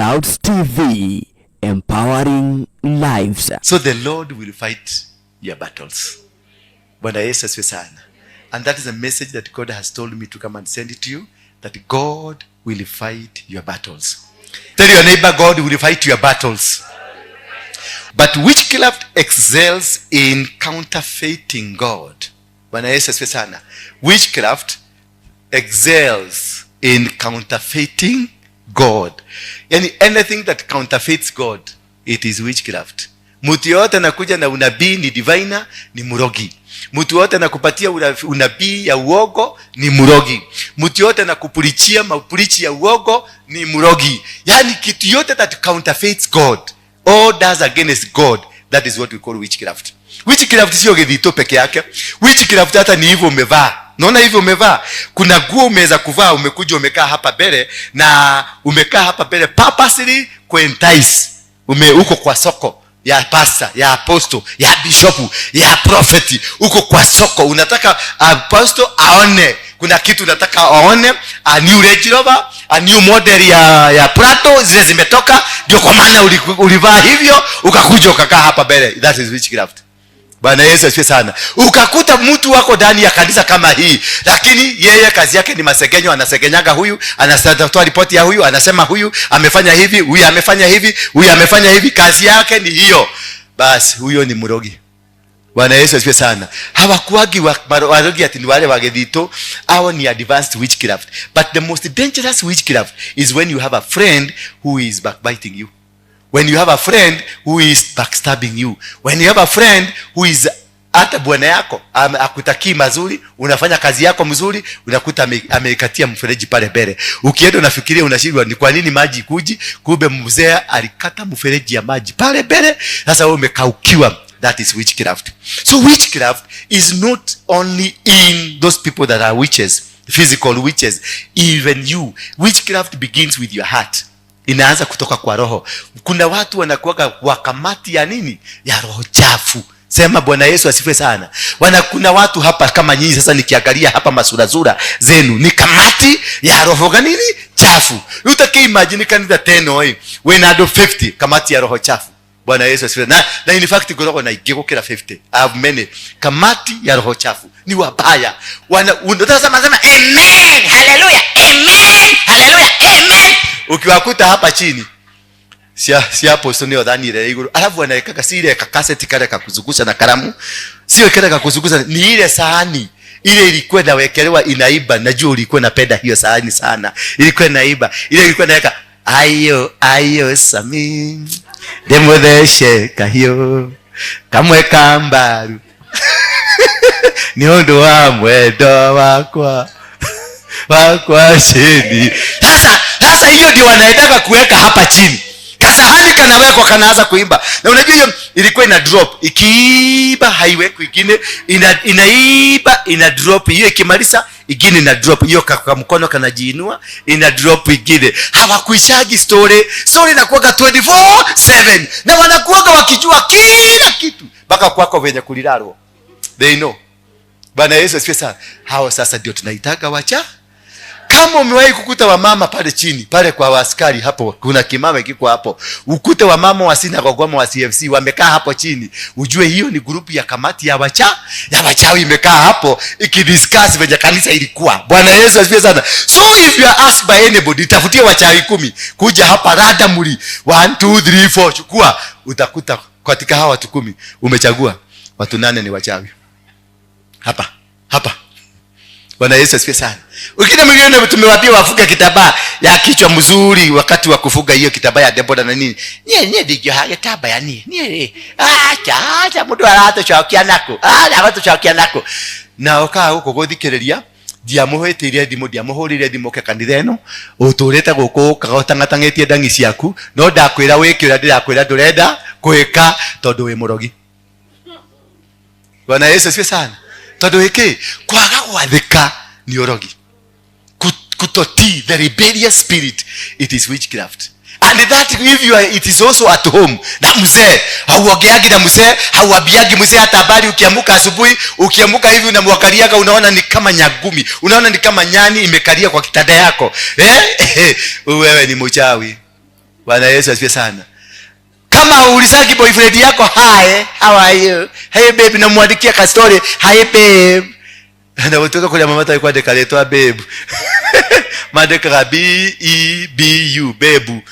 Clouds TV, empowering lives. So the Lord will fight your battles. Bwana Yesu asifiwe sana. And that is a message that God has told me to come and send it to you, that God will fight your battles. Tell your neighbor, God will fight your battles. But witchcraft excels in counterfeiting God. Bwana Yesu asifiwe sana. Witchcraft excels in counterfeiting God. Yani anything that counterfeits God, it is witchcraft. Mtu yote anakuja na unabii ni diviner, ni murogi. Mtu yote anakupatia unabii ya uogo ni murogi. Mtu yote anakupreachia mapreach ya uogo ni murogi. Yani kitu yote that counterfeits God or does against God, that is what we call witchcraft. Witchcraft sio githito peke yake. Witchcraft hata ni hivyo umevaa. Naona hivyo umevaa. Kuna nguo umeweza kuvaa, umekuja umekaa hapa mbele, na umekaa hapa mbele purposely kuentice. Uko kwa soko ya pastor, ya apostle, ya bishop, ya prophet. Uko kwa soko unataka apostle aone. Kuna kitu unataka aone, a new Range Rover, a new model ya Prado, zile zimetoka, ndio kwa maana ulivaa hivyo ukakuja ukakaa hapa mbele. That is witchcraft. Bwana Yesu asifiwe sana. Ukakuta mtu wako ndani ya kanisa kama hii, lakini yeye kazi yake ni masegenyo, anasegenyaga huyu, anatoa ripoti ya huyu, anasema huyu amefanya hivi, huyu amefanya hivi, huyu amefanya hivi, kazi yake ni hiyo. Basi huyo ni mrogi. Bwana Yesu asifiwe sana. Hawakuagi warogi ati ni wale wa githito, hao ni advanced witchcraft. But the most dangerous witchcraft is when you have a friend who is backbiting you. When you have a friend who is backstabbing you. When you have a friend who is hata bwana yako akutakii mazuri, unafanya kazi yako mzuri, unakuta ameikatia mfereji pale mbele. Ukienda unafikiria, unashindwa ni kwa nini maji kuji, kumbe mzee alikata mfereji ya maji pale mbele. Sasa wewe umekaukiwa. That is witchcraft. So witchcraft is not only in those people that are witches, physical witches, even you. Witchcraft begins with your heart. Inaanza kutoka kwa roho. Kuna watu wanakuwaga kwa kamati ya nini? Ya roho chafu. Sema Bwana Yesu asifiwe sana. Wana, kuna watu hapa kama nyinyi sasa, nikiangalia hapa masurazura zenu ni kamati ya roho gani nini chafu. Utaki imagine kanitha teno wena andu 50 kamati ya roho chafu. Bwana Yesu asifiwe. Na in fact ngoragwo na ingĩ gũkĩra 50. I have many. Kamati ya roho chafu ni wabaya. Wana unatazama sema amen, hallelujah, amen, hallelujah, amen. Ukiwakuta hapa chini cia apostle nio thani ile iguru, alafu anaweka si ile kakaseti kale kakuzungusha na kalamu, sio kale kakuzungusha, ni ile sahani ile ilikuwa inawekelewa inaiba. Najua ulikuwa unapenda hiyo sahani sana, ilikuwa inaiba ile, ilikuwa inaweka ayo ayo sami ndĩmũthece kahiũ kamwe ka mbaru nĩ ũndũ wa mwendo wakwa wakwa chini. Sasa hiyo ndio wanaendaga kuweka hapa chini. Kasahani kanawekwa kanaanza kuimba. Na unajua hiyo ilikuwa ina drop. Ikiiba haiwekwi ingine, inaiba ina drop. Hiyo ikimaliza ingine ina drop. Hiyo kwa mkono kanajiinua, ina drop ingine. Hawakuishagi story. Story inakuwaga 24/7. Na wanakuwaga wakijua kila kitu mpaka kwako venye kulilalwa. They know. Bwana Yesu asifiwe sana. Hao sasa ndio tunaitaga wacha. Kama umewahi kukuta wamama pale chini, pale kwa askari hapo, kuna kimama kiko hapo. Ukute wamama wa synagogue wa CFC wamekaa hapo chini, ujue hiyo ni group ya kamati ya wachawi imekaa hapo ikidiscuss venye kanisa ilikuwa. Bwana Yesu asifiwe sana. So if you are asked by anybody, tafutie wachawi 10 kuja hapa randomly, 1 2 3 4, chukua, utakuta katika hawa watu 10 umechagua watu 8 ni wachawi. Hapa, hapa. Bwana Yesu asifiwe sana. Wengine mwingine tumewaambia wafuge kitambaa ya kichwa mzuri wakati wa kufuga hiyo kitambaa ya Debora na nini. Nie nie ndigioha gitambaa ya nie. Nie. Acha acha mundu aratucokia nako. Aratucokia nako. Na oka guku guthikiriria ndiamuhĩtĩirie thimũ, ndiamũhũrĩire thimũ ke kanitha ĩno, ũtũrĩte gũkũ ũkaga ũtang'atang'ĩtie ndangi ciaku, no ndakwĩra wĩke ũrĩa ndĩrakwĩra ndũrenda gwĩka tondũ wĩ mũrogi. Bwana Yesu asifiwe sana. Tondũ wĩkĩ kwaga gwathĩka nĩ ũrogi. Kutotii the rebellious spirit, it is witchcraft. And that if you are, it is also at home. Na mzee, hauongeagi na mzee, hauambiagi mzee hata habari. Ukiamuka asubuhi, ukiamuka hivi unamwangaliaga, unaona ni kama nyagumi, unaona ni kama nyani imekalia kwa kitanda yako. Wewe ni mchawi. Bwana Yesu asifiwe sana. Kama uulizagi boyfriend yako, "Hi, how are you? Hey babe," namwandikia ka story, "Hi babe," na gutuika kuria mama kwandika ritwa babe, mandikaga B E B U, bebu.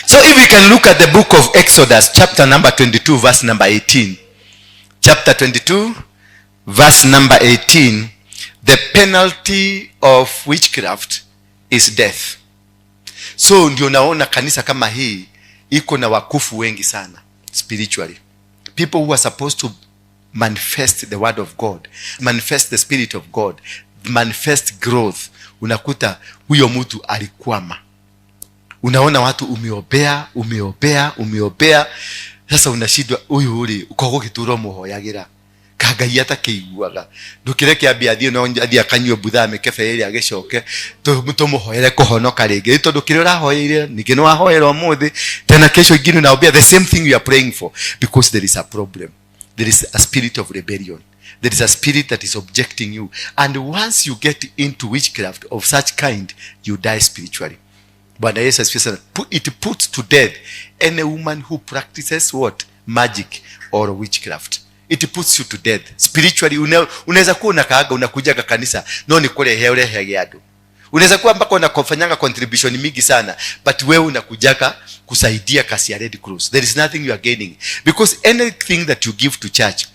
So if we can look at the book of Exodus, chapter number 22, verse number 18, chapter 22, verse number 18, the penalty of witchcraft is death. So ndio naona kanisa kama hii iko na wakufu wengi sana spiritually, people who are supposed to manifest the word of God, manifest the spirit of God, manifest growth. Unakuta huyo mtu alikwama. Unaona watu umeombea, umeombea, umeombea, sasa unashindwa uyu uri ukorwo gĩtũro mũhoyagĩra kangai atakĩiguaga. Ndũkĩreke ambie athiĩ, no athiĩ akanyue mbutha mĩkebe ĩrĩa, agĩcoke tũmũhoere kũhonoka rĩngĩ, tondũ kĩrĩa ũrahoeire ningĩ nĩ wahoera ũmũthĩ, tena kesho ingine unaombea the same thing you are praying for, because there is a problem. There is a spirit of rebellion. There is a spirit that is objecting you, and once you get into witchcraft of such kind, you die spiritually. Bwana Yesu asifiwe sana. It puts to death any woman who practices what? Magic or witchcraft. It puts you to death spiritually. Unaweza kuwa unakaaga, unakujaga kanisa, no ni kurehe urehege andu. Unaweza kuwa mpaka unafanyanga contribution mingi sana, but wewe unakujaga kusaidia kasi ya Red Cross. There is nothing you are gaining, because anything that you give to church,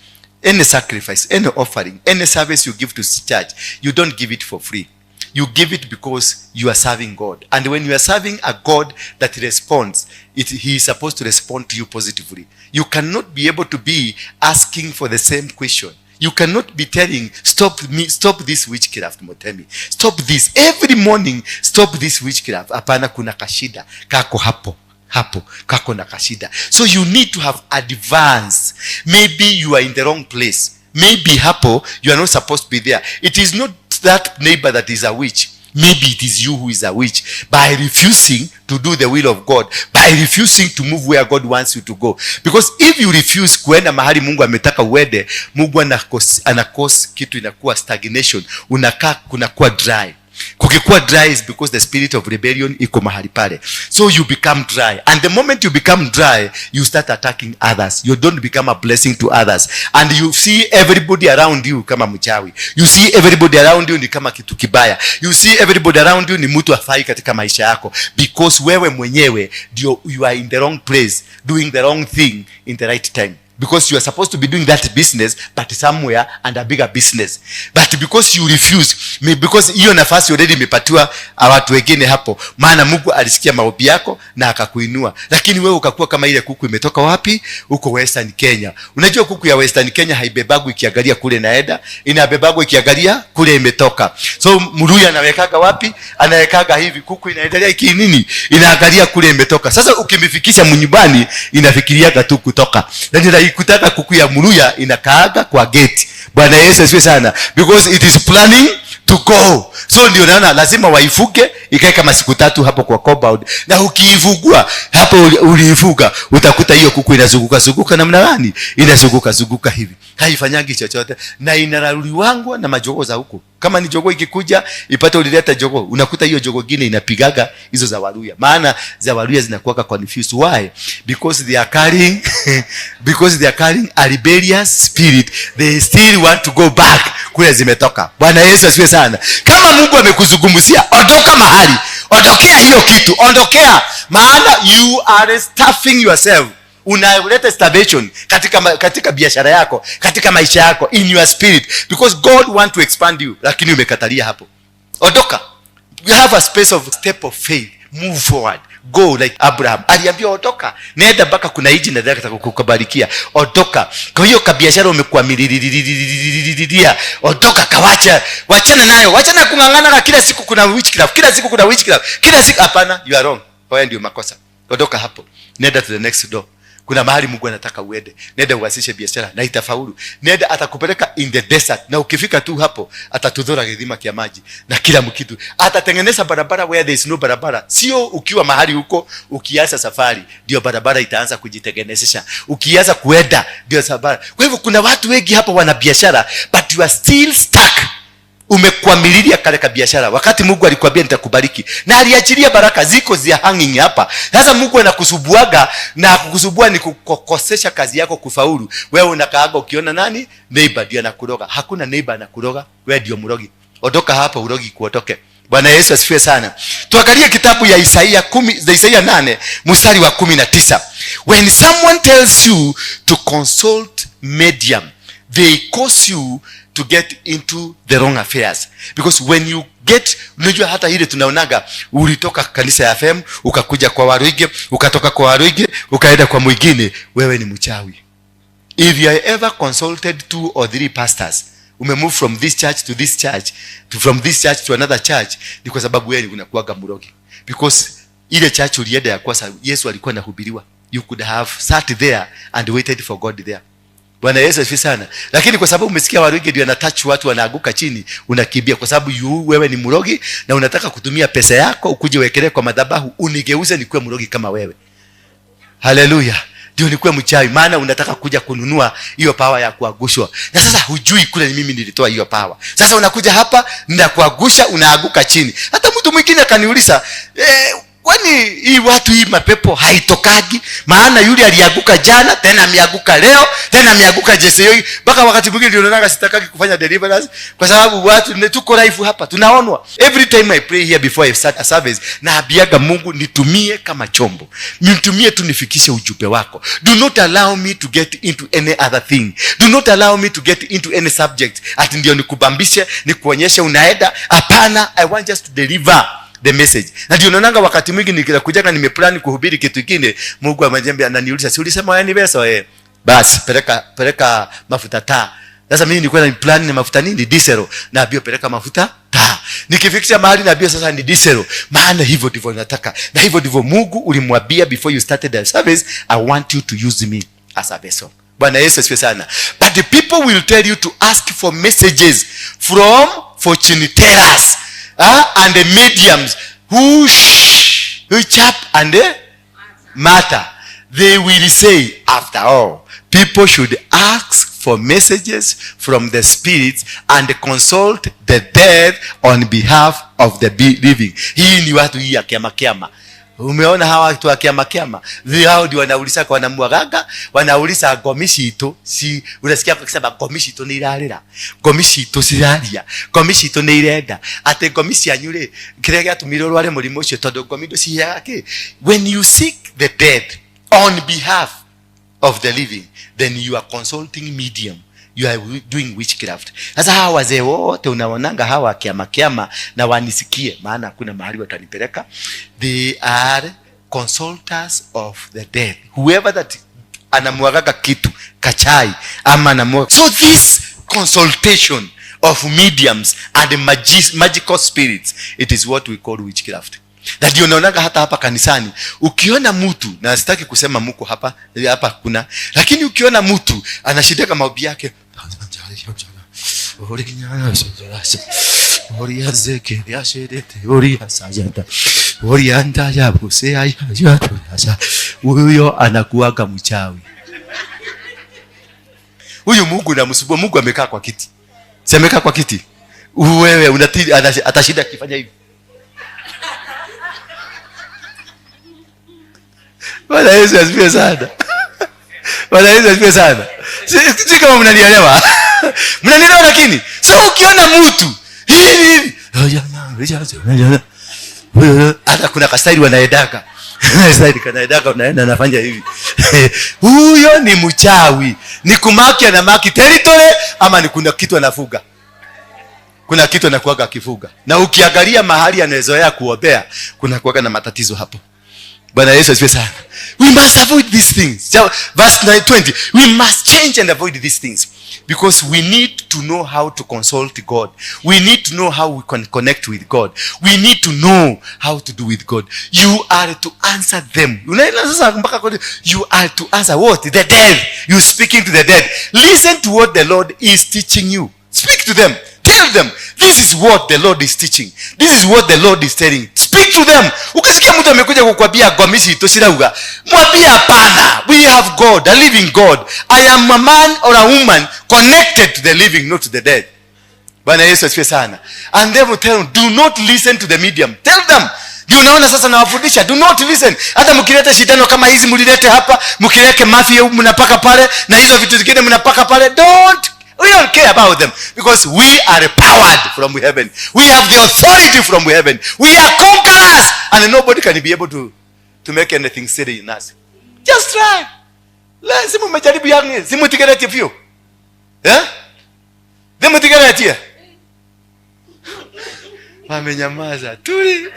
any sacrifice, any offering, any service you give to church, you don't give it for free. You give it because you are serving God, and when you are serving a God that responds, he is supposed to respond to you positively. You cannot be able to be asking for the same question. You cannot be telling, "Stop me, stop this witchcraft, Mutemi. Stop this every morning, stop this witchcraft." Hapana, kuna kashida kako hapo hapo, kako na kashida. So you need to have advance. Maybe you are in the wrong place. Maybe hapo you are not supposed to be there. It is not that neighbor that is a witch. Maybe it is you who is a witch, by refusing to do the will of God, by refusing to move where God wants you to go, because if you refuse kuenda mahali Mungu ametaka uende, Mungu anacause kitu inakuwa stagnation. Unakaa, kunakuwa dry. Kukikuwa dry is because the spirit of rebellion iko mahali pale. So you become dry, and the moment you become dry, you start attacking others. You don't become a blessing to others, and you see everybody around you kama mchawi. You see everybody around you ni kama kitu kibaya. You see everybody around you ni mtu afai katika maisha yako, because wewe mwenyewe ndio you are in the wrong place, doing the wrong thing in the right time, because you are supposed to be doing that business, but somewhere, and a bigger business. But because you refuse me, because hiyo nafasi already imepatiwa watu wengine hapo, maana Mungu alisikia maombi yako na akakuinua, lakini wewe ukakuwa kama ile kuku imetoka wapi huko Western Kenya. Unajua kuku ya Western Kenya haibebagwi ikiangalia kule naenda, inabebagwa ikiangalia kule imetoka. So Mluya anawekaga wapi? Anawekaga hivi. Kuku inaendelea ikinini? Inaangalia kule imetoka. Sasa ukimifikisha mnyumbani, inafikiriaga tu kutoka, na ndio kuku ya Mluya inakaaga kwa gate. Bwana Yesu asifiwe sana. Because it is planning to go. So ndio naona lazima waifuge ikae kama siku 3 hapo kwa compound, na ukiifugua hapo uliifuga, utakuta hiyo kuku inazunguka zunguka namna gani? Inazunguka zunguka hivi, haifanyagi chochote, na inararuliwangwa na majogoo za huko. Kama ni jogoo ikikuja ipate ulileta jogoo, unakuta hiyo jogoo ingine inapigaga hizo za Waluya, maana za Waluya zinakuwa confused. Why? Because they are carrying a rebellious spirit. They still want to go back kule zimetoka. Bwana Yesu asifiwe sana. Kama Mungu amekuzungumzia, ondoka mahali, ondokea hiyo kitu, ondokea, maana you are stuffing yourself. Unaleta starvation katika biashara yako, katika maisha yako, in your spirit, because God want to expand you, lakini umekatalia hapo. Ondoka. You have a space of step of faith. Move forward. Go like Abraham aliambiwa, "Ondoka, nenda mpaka kuna nchi nataka kukubarikia. Ondoka." Kwa hiyo kabiashara umekuwa milililililililia, ondoka, kawacha, wachana nayo, wachana kung'ang'ana kila siku kuna witchcraft, kila siku kuna witchcraft, kila siku. Hapana, you are wrong. Wewe ndio makosa. Ondoka hapo, nenda to the next door. Kuna mahali Mungu anataka uende. Nenda uanzishe biashara na itafaulu. Nenda, atakupeleka in the desert, na ukifika tu hapo atatudhora kithima kia maji na kila mkitu. Atatengeneza barabara where there is no barabara. Sio ukiwa mahali huko ukianza safari ndio barabara itaanza kujitengenezesha, ukianza kuenda ndio safari. Kwa hivyo kuna watu wengi hapa wana biashara, but you are still stuck. Umekwamililia kale ka biashara wakati Mungu alikwambia nitakubariki, na aliachilia baraka ziko zia hanging hapa. Sasa Mungu anakusubuaga, na kukusubua ni kukosesha kazi yako kufaulu. Wewe unakaaga ukiona nani neighbor ndio anakuroga. Hakuna neighbor anakuroga, wewe ndio mrogi. Ondoka hapa, urogi kuotoke. Bwana Yesu asifiwe sana. Tuangalie kitabu ya Isaia 10, Isaia 8 mstari wa 19. When someone tells you to consult medium, they cause you to get into the wrong affairs. Because when you get, unajua hata ile tunaonaga, ulitoka kanisa ya FM ukakuja kwa Waruige, ukatoka kwa Waruige ukaenda kwa mwingine, wewe ni mchawi. If you are ever consulted 2 or 3 pastors, umemove from this church to this church, to from this church to another church, ni kwa sababu wewe unakuwaga mrogi. Because ile church ulienda ya kwanza, Yesu alikuwa anahubiriwa. You could have sat there and waited for God there. Bwana Yesu asifiwe sana. Lakini kwa sababu umesikia Waruige ndio anatouch watu wanaanguka chini, unakimbia kwa sababu wewe ni mrogi na unataka kutumia pesa yako ukuje uwekelee kwa madhabahu unigeuze nikuwe mrogi kama wewe. Haleluya. Ndio nikuwe mchawi, maana unataka kuja kununua hiyo power ya kuagushwa. Na sasa hujui kule ni mimi nilitoa hiyo power. Sasa unakuja hapa ninakuagusha, unaanguka chini. Hata mtu mwingine akaniuliza, kwani hii watu hii mapepo haitokagi? Maana yule alianguka jana, tena ameanguka leo, tena ameanguka jese. Mpaka wakati mwingine ndio naona sitakagi kufanya deliverance kwa sababu watu tuko live hapa tunaonwa. Every time I pray here before I start a service, naambiaga Mungu nitumie kama chombo. Nitumie tu nifikishe ujumbe wako. Do not allow me to get into any other thing. Do not allow me to get into any subject. Ati ndio nikubambishe, nikuonyeshe unaenda. Hapana, I want just to deliver the message. Na ndio naonanga wakati mwingi nikikujaga nimeplan kuhubiri kitu kingine, Mungu ameniambia, ananiuliza, si ulisema wewe ni beso? Basi peleka mafuta taa. Sasa mimi nilikuwa na plan ni mafuta nini? Diesel. Na bio peleka mafuta taa. Nikifikisha mahali na bio sasa ni diesel. Maana hivyo ndivyo nataka. Na hivyo ndivyo Mungu ulimwambia before you started the service, I want you to use me as a vessel. Bwana Yesu asifiwe sana. But the people will tell you to ask for messages from fortune tellers. And the mediums who chap and the matter. They will say, after all, people should ask for messages from the spirits and consult the dead on behalf of the living. Hii ni watu hii ya kiama kiama. Umeona hawa watu wa kiama kiama? Hao ndio wanauliza kwa wanamuagaga, wanauliza ngomi citũ, si unasikia wakisema ngomi citũ nĩ irarĩra, ngomi citũ ciraria, ngomi citũ nĩ irenda. Atĩ ngomi cianyu rĩ, kĩrĩa gĩatũmire ũrware mũrimũ ũcio tondũ ngomi ndũciheaga kĩ? When you seek the dead on behalf of the living, then you are consulting medium. You are doing witchcraft. Sasa hawa wazee wote unaonanga hawa kiama kiama, na wanisikie maana hakuna mahali watanipeleka. They are consultants of the dead. Whoever that anamuagaga kitu kachai ama anamuaga. So this consultation of mediums and the magical spirits, it is what we call witchcraft. Na ndio unaonaga hata hapa kanisani ukiona mtu, na sitaki kusema mko hapa, hapa kuna, lakini ukiona mtu anashindaka kama maombi yake, huyo anakuwaga mchawi. Huyu Mungu namsumbua. Mungu amekaa kwa kiti. Si amekaa kwa kiti? Wewe unatili, atashinda akifanya hivi. Bwana Yesu asifiwe sana. Bwana Yesu asifiwe sana. Si kama mnanielewa. Mnanielewa lakini? So ukiona mtu hivi hivi, hata kuna kastaili wanaendaka. Staili kanaendaka, unaenda anafanya hivi. Huyo ni mchawi. Ni kumaki anamaki territory, ama ni kuna kitu anafuga. Kuna kitu anakuaga akifuga. Na ukiangalia mahali anazoea kuombea, kuna kuaga na matatizo hapo. Bwana Yesu asifiwe sana. We must avoid these things. So, verse 20, we must change and avoid these things because we need to know how to consult God. We need to know how we can connect with God. We need to know how to do with God. You are to answer them. Unaelewa sasa mpaka kwa you are to answer what? The dead. You speaking to the dead. Listen to what the Lord is teaching you. Speak to them. Tell them, this is what the Lord is teaching. This is what the Lord is telling. Speak to them. Ukisikia mtu amekuja kukwambia gomisi toshirauga, mwambie hapana. We have God, a living God. I am a man or a woman connected to the living, not to the dead. Bwana Yesu asifiwe sana. And they will tell them, do not listen to the medium. Tell them. Ndio unaona sasa nawafundisha, do not listen. Hata mkileta shindano kama hizi mlilete hapa, mkileke mafia mnapaka pale na hizo vitu zingine mnapaka pale, don't, we don't care about them because we are powered from heaven. We have the authority from heaven. We are conquerors and nobody can be able to make anything silly in us. Just try. Lazima umejaribu yangu, simutigereti vyo. Eh? Simutigereti. Wamenyamaza tuli.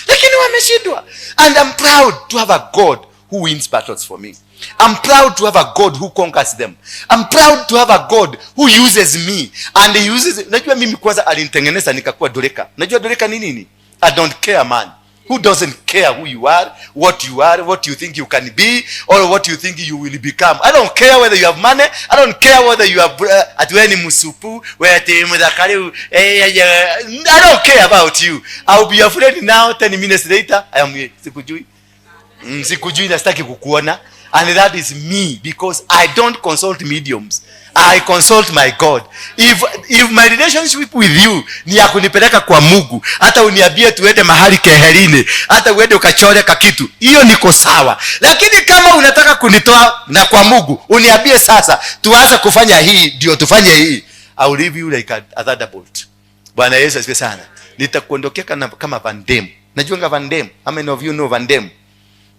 Lakini wameshindwa. And I'm proud to have a God who wins battles for me. I'm proud to have a God who conquers them. I'm proud to have a God who uses me and he uses. Najua mimi kwanza alinitengeneza nikakuwa doreka. Najua doreka ni nini? I don't care, man. Who doesn't care who you are, what you are, what you think you can be, or what you think you will become. I don't care whether you have money. I don't care whether you have ati wewe ni msupu, wewe ati mudhakari. I don't care about you. I will be your friend now, 10 minutes later, I am sikujui. Sikujui na sitaki kukuona. And that is me, because I don't consult mediums. I consult my God. If my relationship with you ni ya kunipeleka kwa Mungu, hata uniambie tuende mahali keherini, hata uende ukachore kakitu, hiyo niko sawa. Lakini kama unataka kunitoa na kwa Mungu, uniambie sasa tuanze kufanya hii, ndio tufanye hii, I will leave you like a thunderbolt. Bwana Yesu asifiwe sana. Nitakuondokea kama Van Damme. Najua Van Damme. How many of you know Van Damme?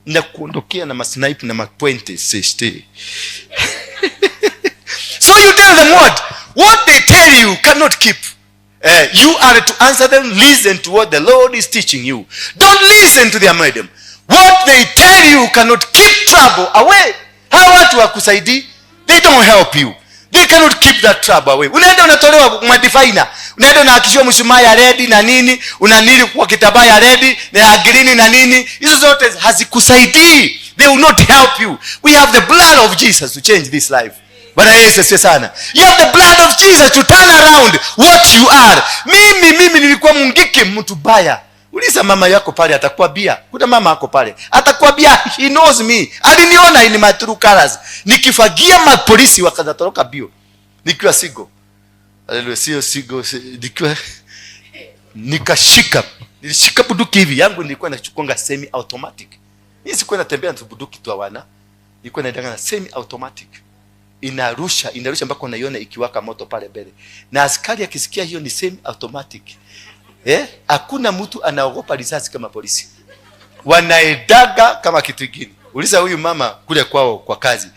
Nakuondokea na masnipe na mapointe 60. So you tell them what? What they tell you cannot keep. You are to answer them. Listen to what the Lord is teaching you. Don't listen to their medium. What they tell you cannot keep trouble away. Hawa watu wakusaidii, they don't help you. They cannot keep that trouble away. Unaenda unatolewa madiviner, unaenda unahakikishiwa mshumaa ya red na nini, unanili kwa kitambaa ya red na ya green na nini, hizo zote hazikusaidii. They will not help you. We have the blood of Jesus to change this life. Bwana Yesu asifiwe sana. You have the blood of Jesus to turn around what you are. Mimi nilikuwa mungiki, mtu baya. Uliza mama yako pale, atakwambia. Kuna mama yako pale, atakwambia, he knows me. Aliniona in my true colors. Nikifagia mapolisi wakatoroka bio. Nikiwa sigo. Haleluya, sio sigo, nikiwa nikashika. Nilishika bunduki hivi yangu, nilikuwa nachukua semi automatic. Mimi sikuwa natembea na bunduki tu hawana. Nilikuwa naendanga na semi automatic. Inarusha, inarusha mpaka unaiona ikiwaka moto pale mbele. Na askari akisikia hiyo ni semi automatic. Hakuna mtu anaogopa risasi kama polisi. Wanaedaga kama kitu kingine. Uliza huyu mama kule kwao kwa kazi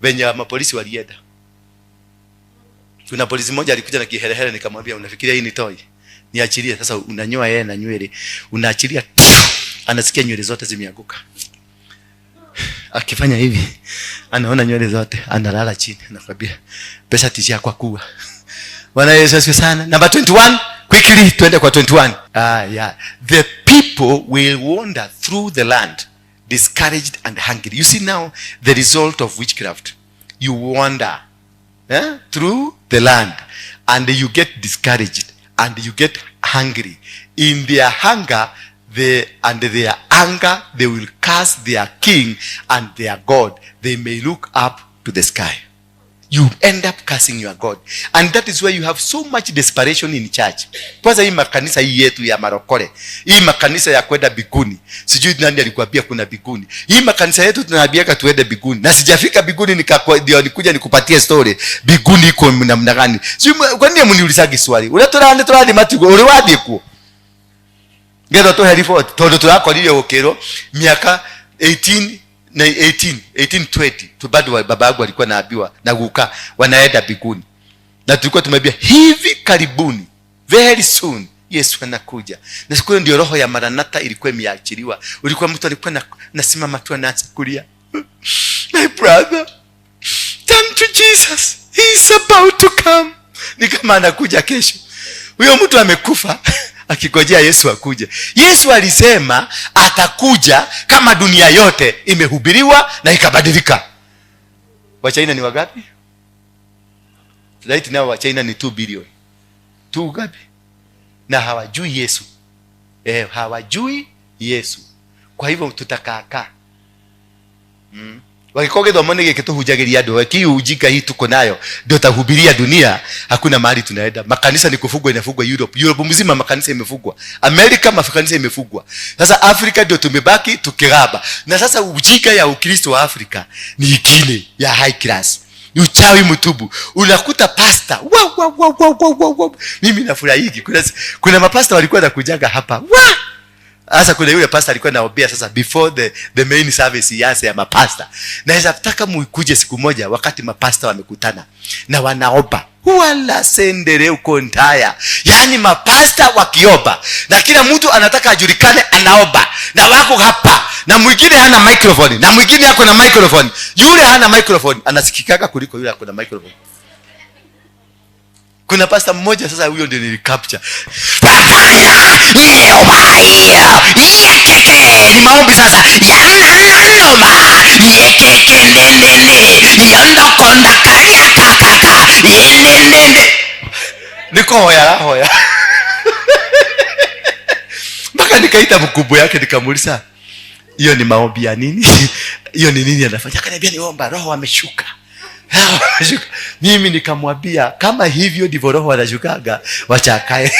venye mapolisi walienda. Kuna polisi mmoja alikuja na kiherehere, nikamwambia unafikiria hii ni toy? Niachilie sasa. Unanyoa yeye na nywele. Unaachilia, anasikia nywele zote zimeanguka. Akifanya hivi anaona nywele zote, analala chini, anakwambia pesa tishia kwa kuwa. Bwana Yesu asifiwe sana. Number 21, quickly tuende kwa 21. Yeah. The people will wander through the land discouraged and hungry. You see now the result of witchcraft. You wander through the land and you get discouraged and you get hungry. In their hunger and their anger, they will curse their king and their God. They may look up to the sky. You end up cursing your God. And that is why you have so much desperation in church. Kwanza hii makanisa hii yetu ya marokore, hii makanisa ya kwenda biguni, sijui nani alikuambia kuna biguni. Hii makanisa yetu tunaambiaka tuende biguni, na sijafika biguni ndio nikuja nikupatie story biguni iko namna gani. Sijui kwa nini mniulizagi swali uria turandi turandi matigo uri wathie kuo ngetha tuhe report, tondu turakorire gukirwo miaka 18 na 18 1820 tu bado baba yangu alikuwa naambiwa na guka wanaenda biguni, na tulikuwa tumeambia hivi karibuni, very soon Yesu anakuja. Na siku hiyo ndio roho ya Maranatha ilikuwa imeachiliwa. Ulikuwa mtu alikuwa nasimama tu anaanza kulia, my brother, turn to Jesus, he is about to come. Ni kama anakuja kesho. Huyo mtu amekufa akigojea Yesu akuje. Yesu alisema atakuja kama dunia yote imehubiriwa na ikabadilika. Wachina ni wangapi? Right now Wachina ni 2 billion. 2 ngapi? Na hawajui Yesu. Hawajui Yesu. Kwa hivyo tutakaakaa. Wagĩkorwo gĩthomo nĩ gĩkĩ tũhunjagĩria andũ, hii ujinga hii tuko nayo ndio tahubiria dunia, hakuna mahali tunaenda. Makanisa ni kufungwa, inafungwa Europe. Europe mzima makanisa imefungwa. Amerika makanisa imefungwa. Sasa Afrika ndio tumebaki tukigaba. Na sasa ujinga ya Ukristo wa Afrika ni ingine ya high class. Ni uchawi mtubu. Unakuta pasta wa wa wa wa wa wa wa. Mimi nafurahiki. Kuna mapasta walikuwa wanakujaga hapa. Wa! Sasa kuna yule pastor alikuwa anaombea sasa before the main service ianze ya mapasta. Naweza taka mkuje siku moja wakati mapasta wamekutana na wanaomba. Wala sendere uko ndaya. Yaani mapasta wakiomba na kila mtu anataka ajulikane anaomba, na wako hapa, na mwingine hana microphone, na mwingine ako na microphone. Yule hana microphone anasikikaga kuliko yule ako na microphone. Kuna pasta mmoja sasa, huyo ndio nilicapture. Ni maombi sasa. Niko hoya hoya. Mpaka nikaita mkubwa yake nikamuuliza, hiyo ni maombi ya nini? Hiyo ni nini anafanya? Akaniambia niomba roho ameshuka. Mimi nikamwambia kama hivyo ndivyo roho anashukaga, wacha akae.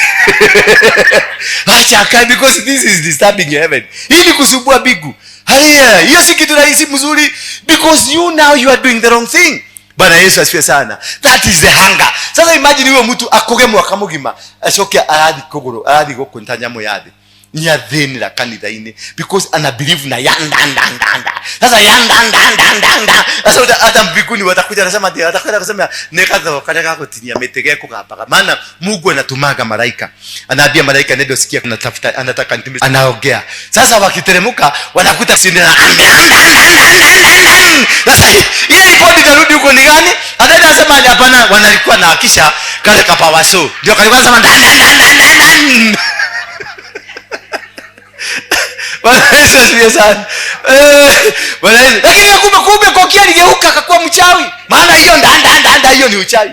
Wacha akae because this is disturbing heaven. Hii ni kusumbua mbingu. Haya, hiyo si kitu rahisi mzuri because you now you are doing the wrong thing. Bwana Yesu asifiwe sana. That is the hunger. Sasa imagine huyo mtu akoge mwaka mugima, acoke arathi kuguru, arathi gukunta nyamu yathi. Nyathĩnĩra kanitha-inĩ because ana believe na yandandandanda. Sasa yandandandanda. Sasa hata mbinguni watakuja wanasema ndio, watakuja kusema nĩ gatho karĩa gagũtinia mĩtĩ gekũgambaga. Maana Mungu anatumaga malaika. Anaambia malaika nendo sikia anatafuta anataka nitume anaongea. Sasa wakiteremka wanakuta sindana. Sasa ile ripoti inarudi huko ni gani? Anaenda anasema hapana, wanalikuwa na hakisha kale kapawaso. Ndio kalikuwa anasema dan. Bwana Yesu asifiwe sana. Bwana Yesu. Lakini kumbe kokia aligeuka akakuwa mchawi. Maana hiyo nda hiyo ni uchawi.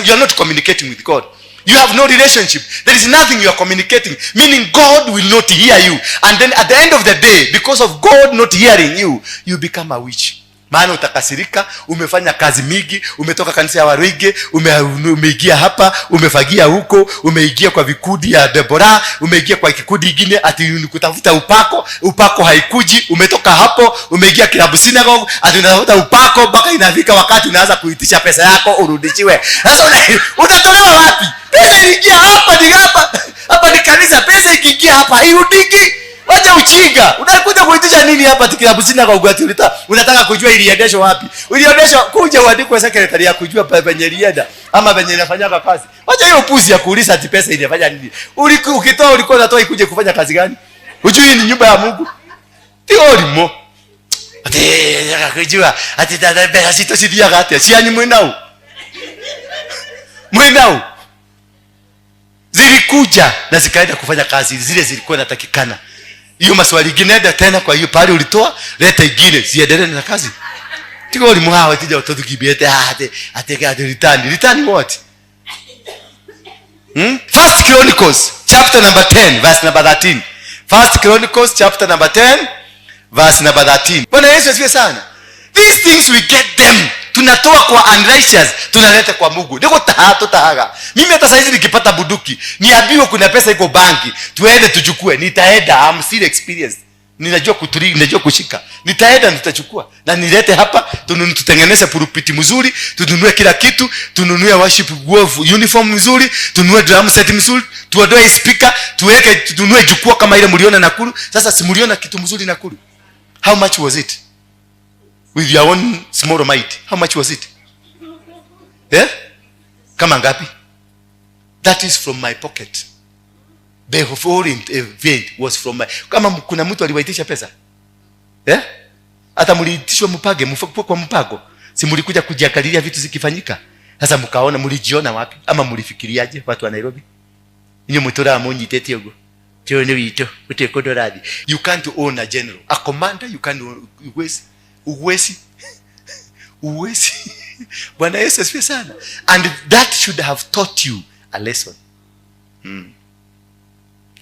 You are not communicating with God. You have no relationship. There is nothing you are communicating, meaning God will not hear you. And then at the end of the day, because of God not hearing you, you become a witch. Maana utakasirika, umefanya kazi mingi, umetoka kanisa ya Waruige, umeingia hapa, umefagia huko, umeingia kwa vikundi ya Deborah, umeingia kwa kikundi kingine ati ni kutafuta upako, upako haikuji, umetoka hapo, umeingia Kilabu Synagogue, ati unatafuta upako mpaka inafika wakati unaanza kuitisha pesa yako urudishiwe. Sasa utatolewa wapi? Pesa iliingia hapa ni hapa. Hapa ni kanisa, pesa ikiingia hapa hairudiki. Wacha ujinga. Unakuja kuitisha nini hapa Kilabu Synagogue ati unataka kujua iliendeshwa wapi? Iliendeshwa kuja uandikwe secretary ya kujua penye ilienda ama penye inafanyaka kazi. Wacha hiyo puzi ya kuuliza ati pesa inafanya nini. Ukitoa ulikuwa unatoa ikuje kufanya kazi gani? Hujui ni nyumba ya Mungu. Ti olimo. Ati kujua ati dada pesa sitosithiaga atia. Cianyu mwinau. Mwinau. Zilikuja na zikaenda kufanya kazi zile zilikuwa natakikana. Hiyo maswali ingine enda tena kwa hiyo pale ulitoa, leta ingine ziendelee na kazi. Tiko ulimu hawa tija utothukibiete ate ate ate return. Return what? First Chronicles chapter number 10 verse number 13. First Chronicles chapter number 10 verse number 13. Bwana Yesu asifiwe sana. These things we get them. Tunatoa kwa unrighteous, tunaleta kwa Mungu. Ndio tutahaga. Mimi hata saizi nikipata bunduki, niambiwe kuna pesa iko banki, tuende tuchukue, nitaenda. I'm still experienced. Ninajua kutulia, ninajua kushika. Nitaenda nitachukua na nilete hapa, tutengeneze pulpiti mzuri, tununue kila kitu, tununue worship uniform mzuri, tununue drum set mzuri, tuondoe speaker, tuweke, tununue jukwaa kama ile mliona Nakuru. Sasa si mliona kitu mzuri Nakuru? How much was it? With your own small might. How much was it? Yeah? Kama ngapi? That is from my pocket. The whole event was from my... Kama kuna mtu aliwaitisha pesa? Yeah? Hata mliitishwa mpage, mfukwe kwa mpango. Si mlikuja kujiangalilia vitu zikifanyika? Sasa mkaona, mlijiona wapi? Ama mlifikiriaje watu wa Nairobi? Inyo mtura munyitete ugo. Tio ni wito, ute kodoradi. You can't own a general. A commander you can't own. Uwezi. Uwezi. Uwezi. Bwana Yesu asifiwe sana. And that should have taught you a lesson.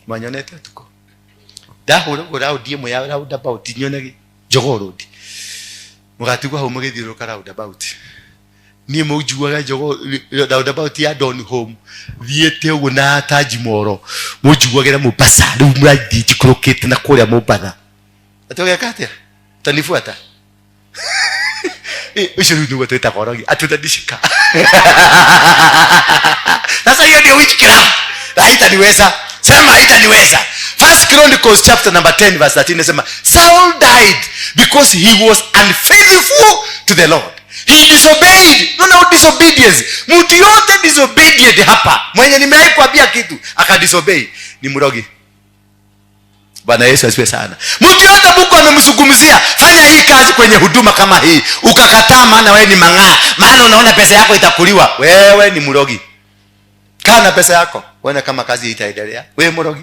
Mwanyonete tuko. Ndahũra ũguo raundi ĩmwe ya roundabout nyonage Jogoo Road. Mũgatigwo hau mũgĩthiũrũrũka roundabout. Niĩ mũnjuaga njogo roundabout ya Don Home thiĩte ũguo na Taji Moro, mũnjuagĩra Mombasa, rĩu mũrathiĩ njikũrũkĩte na kũrĩa Mombatha. Atĩ ũgeka atĩa? Utanifuata? Ũcio rĩu nĩguo twĩtaga ũrogi, ati utanishika. Sasa hiyo ndio witchcraft. Haitaniweza. Sema haitaniweza. First Chronicles chapter number 10 verse 13 inasema Saul died because he was unfaithful to the Lord. He disobeyed. No, no, disobedience. Mtu yote disobedient hapa, mwenye nimewahi kuambia kitu akadisobey, ni mrogi. Bwana Yesu asifiwe sana. Mtu yote Mungu amemzungumzia, fanya hii kazi kwenye huduma kama hii, ukakataa, maana wewe ni mang'aa, maana unaona pesa yako itakuliwa, wewe ni mrogi. Kaa na pesa yako, uone kama kazi itaendelea. Wewe mrogi.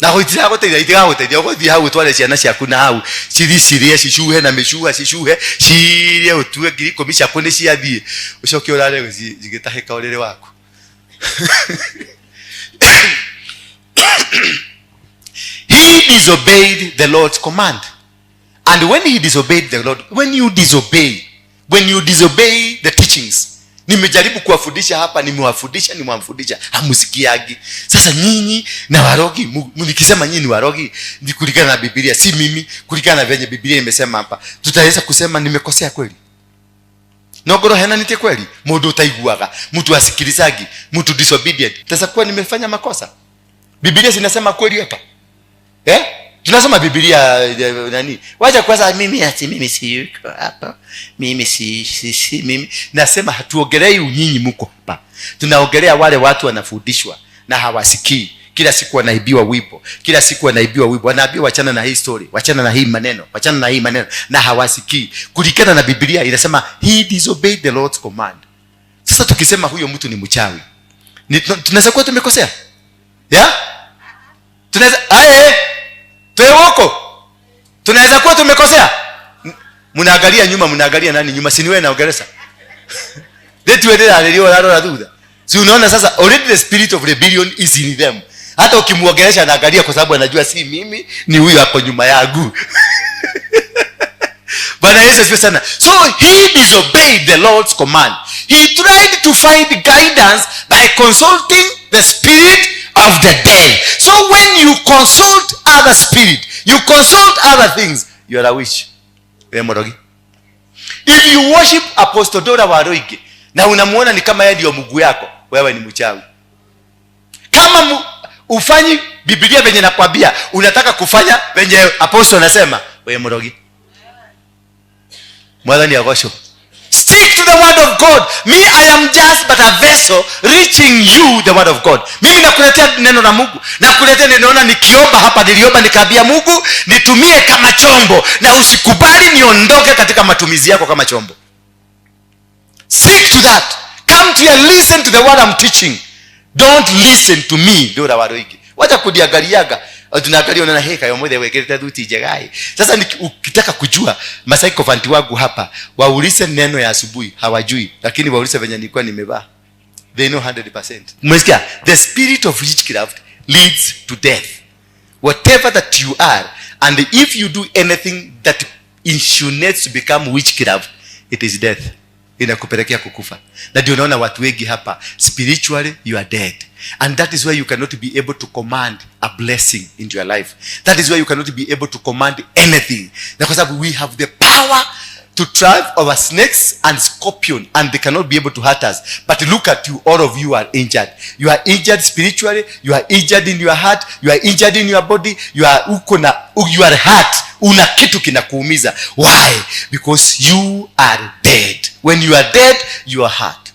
Na itigaguteithia, itigaguteithia, uguthii hau utware ciana ciaku na hau cithi cirie, cicuhe na micuha, cicuhe cirie, utue 10,000 ciaku ni ciathiĩ, ucoke urare cigĩtahĩka ũrĩrĩ waku. He disobeyed the Lord's command. And when he disobeyed the Lord, when you disobey, when you disobey the teachings, nimejaribu kuwafundisha hapa, nimewafundisha, nimewafundisha, hamusikiagi. Sasa nyinyi na warogi, nikisema nyinyi ni warogi, ni kulingana na Biblia, si mimi, kulingana na venye Biblia imesema hapa. Tutaweza kusema nimekosea kweli? Nogoro hena nite kweli? Mundu utaiguaga, mtu asikilizagi, mtu disobedient. Sasa kuwa nimefanya makosa? Biblia zinasema kweli hapa? Tunasoma Biblia nani? Wacha kwanza mimi ati mimi si yuko hapa. Mimi si, si, si mimi. Nasema hatuongelei nyinyi mko hapa. Tunaongelea wale watu wanafundishwa na hawasikii. Kila siku wanaibiwa wimbo. Kila siku wanaibiwa wimbo. Wanaambiwa wachana na hii story, wachana na hii maneno, wachana na hii maneno, na hawasikii. Kulingana na Biblia inasema he disobeyed the Lord's command. Sasa tukisema huyo mtu ni mchawi, tunaweza kuwa tumekosea? Yeah? Tunaweza aye tuwoko. Tunaweza kuwa tumekosea? Mnaangalia nyuma, mnaangalia nani nyuma? Si ni wewe naongelesha. Letu wewe alilio rarora thutha. Si unaona sasa already the spirit of rebellion is in them. Hata ukimuongelesha anaangalia kwa sababu anajua si mimi, ni huyu ako nyuma yangu. Bwana Yesu asifiwe sana. So he disobeyed the Lord's command. He tried to find guidance by consulting the spirit of the dead. So when you consult other spirit, you consult other things, you are a witch. Wewe mrogi. If you worship Apostle Dora Waruinge na unamuona ni kama yeye ndio Mungu yako, wewe ni mchawi. Kama ufanyi Biblia venye nakwambia, unataka kufanya venye apostle anasema, wewe mrogi. Mwathani agocwo. Stick to the word of God. Me, I am just but a vessel reaching you the word of God. Mimi nakuletea neno la Mungu. Nakuletea, ninaona nikiomba hapa, niliomba nikaambia Mungu nitumie kama chombo, na usikubali niondoke katika matumizi yako kama chombo. Stick to that. Come to here, listen to the word I'm teaching. Don't listen to me. Dora Waruinge. Wacha kudiangaliaga. Tunaangalia unaona heka yo mwethe wekete thuti njegai. Sasa ukitaka kujua masycophant wangu hapa, waulize neno ya asubuhi hawajui, lakini waulize venye nilikuwa nimevaa. They know 100%. Umesikia? The spirit of witchcraft leads to death. Whatever that you are, and if you do anything that insinuates to become witchcraft, it is death. Inakupelekea kukufa. Na ndio unaona watu wengi hapa spiritually you are dead. And that is why you cannot be able to command a blessing in your life. That is why you cannot be able to command anything. Na kwa sababu we have the power to drive over snakes and scorpion, and they cannot be able to hurt us. But look at you, all of you are injured. You are injured spiritually, you are injured in your heart, you are injured in your body, you are uko na, you are hurt. Una kitu kinakuumiza. Why? Because you are dead. When you are dead, you are hurt.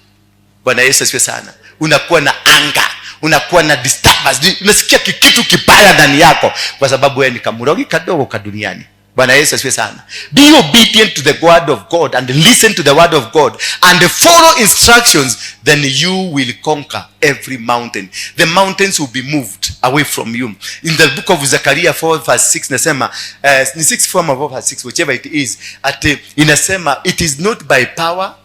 Bwana Yesu asifiwe sana. Unakuwa na anger, unakuwa na disturbance, unasikia kitu kibaya ndani yako kwa sababu wewe ni kamurogi kadogo ka duniani. Bwana Yesu asifiwe sana. Be obedient to the word of God and listen to the word of God and follow instructions, then you will conquer every mountain. The mountains will be moved away from you. In the book of Zechariah 4 verse 6 nasema, ni 6 4 ama 4 verse 6, whichever it is, at inasema it is not by power